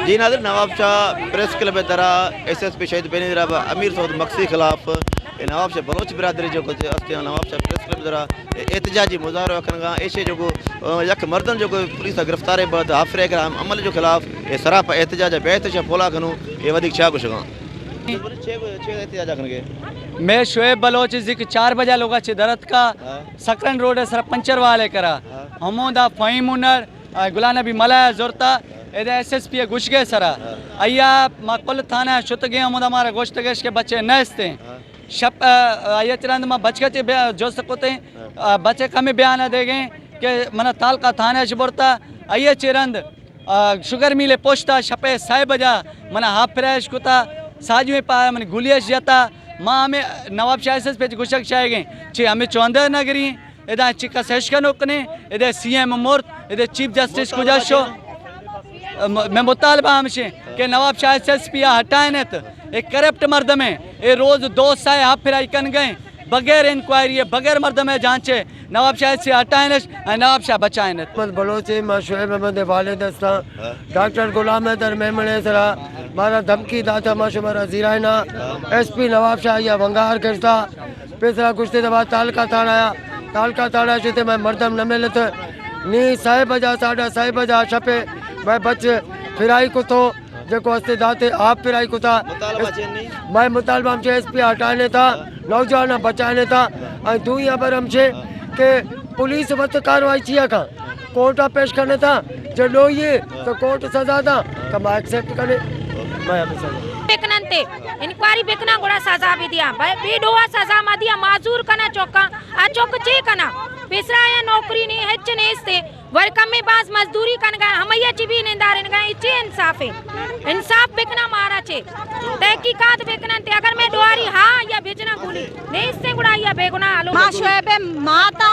جی ناظرین، نواب شاہ press club ءِ درا S S P شہید بینظیر آباد امیر سعود مگسی خلاف اے نواب شاہ بلوچ برادری جو کچھ ہستے ہیں، نواب شاہ پریس کلب ءِ درا اے احتجاجی مظاہرہ کنگا۔ ایشے جو کو، آ، یک مردم جو کو پولیس ءَ گرفتار ہے بعد آفرے کر ہم عمل جو خلاف اے سراپا احتجاج ہے، بیت شاہ پولا کنو اے ودیک چا گشگا۔ چے، چے احتجاج کنگے؟ میں شعیب بلوچ ذکر چار بجہ لوگا چے درت کا ہاں۔ سکرن روڈ سر پنچر والے کرا۔ ہاں۔ ہمو دا فہیم ہنر، آ، غلام نبی ملا زرتا، ہاں۔ ادا ایس ایس پی گشگے سرا۔ ہاں۔ ایا ما کل تھانہ شتگیں، ہمودا مارا گوشتگش کہ بچے نیستیں۔ ہاں۔ شپ، آ، آیا چرند ما بچکا چے بیا جست کتیں۔ ہاں۔ آ، بچے کمی بیانہ دیگیں کہ منا تعلقہ تھانہ اش برتا۔ آیا چرند، آ، شگر میلے پشتا شپے سئے بجا منا ہاف پرائش کتا۔ ساجویں پا من گولی اش جتا۔ ما ہمیں نواب شاہ ایس ایس پی گشک شائگیں۔ چے ہمیں چوندہ نگری۔ ادا چی کس اشکنوک نے، ادا سی ایم مرت، ادا چیف جسٹس کجا شو؟ م-، میں مطالبہ ہمشے کہ نواب شاہ ایس ایس پی ہٹائیں ات۔ ایک کرپٹ مردم ہے، اے روز دو سائے ہاف پرائی کن گئے، بغیر انکوائری ہے، بغیر مردم ہے جانچے۔ نواب شاہ ایس ایس پی ہٹائیں ات، نواب شاہ بچائیں ات۔ محمد بلوچی، ما شعیب احمد والد ہستاں۔ ڈاکٹر غلام حیدر میمنے سرا مارا دھمکی داتا، ما شمارا زیرائنا، ایس پی نواب شاہ یا ونگار کرتا۔ پیسرا گشتے دبا تعلقہ تھانہ آیا، تعلقہ تھانہ شتے میں مردم نہ ملت۔ نی سئے بجا، ساڑھا سئے بجا شپے میں بچ پھرائی کتو، جکو ہستے داتے آپ پھرائی کتا۔ مطالبہ چے نی؟ میں مطالبہ ہمشے ایس پی ہٹانے تا، نوجوان بچانے تا۔ اے دوئی خبر ہمشے کہ پولیس وت کاروائی چیا کا۔ کورٹ ءَ پیش کنت، جے لوئی ئے تو کورٹ سزا دا، تو ما ایکسپٹ کنیں۔ میں ہمیں سزا۔ بکننتے، انکوائری بکنا گڑا سزا بھی دیا۔ بے، بے ڈوا سزا ما دیا، معذور کنا چوکا، آ چوک چے کنا؟ پیسرا یا نوکری نہیں، ہچ نیستے۔ ور کمی باز مزدوری کنگا، ہمیا چی بھی نندارنگا، اے چے انصاف ہے؟ انصاف بکنا مارا چے۔ تحقیقات بکننتے، اگر میں ڈواری ہاں یا بجنا گولی، نیستے گڑا یا بے گناہ لوگ۔ ما شعیب ماتا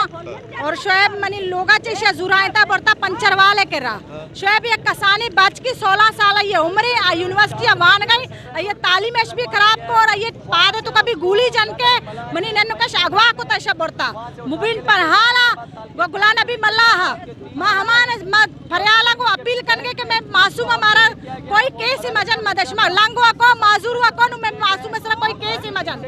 اور شعیب منی لوگا چہ ایشا زورائینتا برتا پنچر والے کرا۔ شعیب یک کسانی بچکی، سولہ سال ءِ عمر ءَ، آ یونیورسٹی ءَ وانگ ءَ، آئی ءِ تعلیم اش بھی خراب کو اور آئی ءِ پاد ءِ توکا بھی گولی جن کے منی ننکش اغوا کتا، ایشا برتا۔ مبین پرہان ءَ و غلام نبی ملا ءَ۔ ما ہمان ما پریالا کو اپیل کنگے کہ میں معصوم، ہمارا کوئی کیس مجن مدش، ما لنگوا کو، معذوروا کو، نو میں معصوم سرا کوئی کیس مجن۔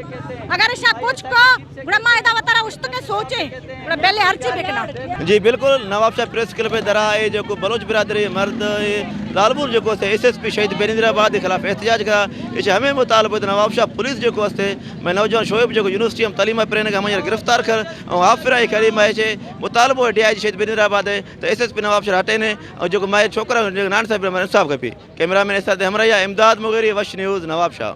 اگر ایشا کچھ کو، گڑا ما ادا وتارا اشتکے سوچیں، گڑا بیلے ہرچی بکنا۔ جی بالکل، نواب شاہ پریس کلب ءِ درا اے جو کو بلوچ برادری مرد اے لالبول جو کو سے ایس ایس پی شہید بینظیر آباد کے خلاف احتجاج کرا، ایشی ہمیں مطالبہ ہے نواب شاہ پولیس جو کو ہستے، میں نوجوان شعیب جو کو یونیورسٹی ہم تعلیم پرینگ ہمیں گرفتار کر، اور آفر آئی کری، میں ایشی مطالبہ ہے ڈی آئی جی شہید بینظیر آباد ہے، تو ایس ایس پی نواب شاہ ہٹے نے، اور جو کو میں چھوکرا نان صاحب میں انصاف کپی۔ کیمرہ مین اسد ہمراہ یا امداد مغیری، وش نیوز، نواب شاہ۔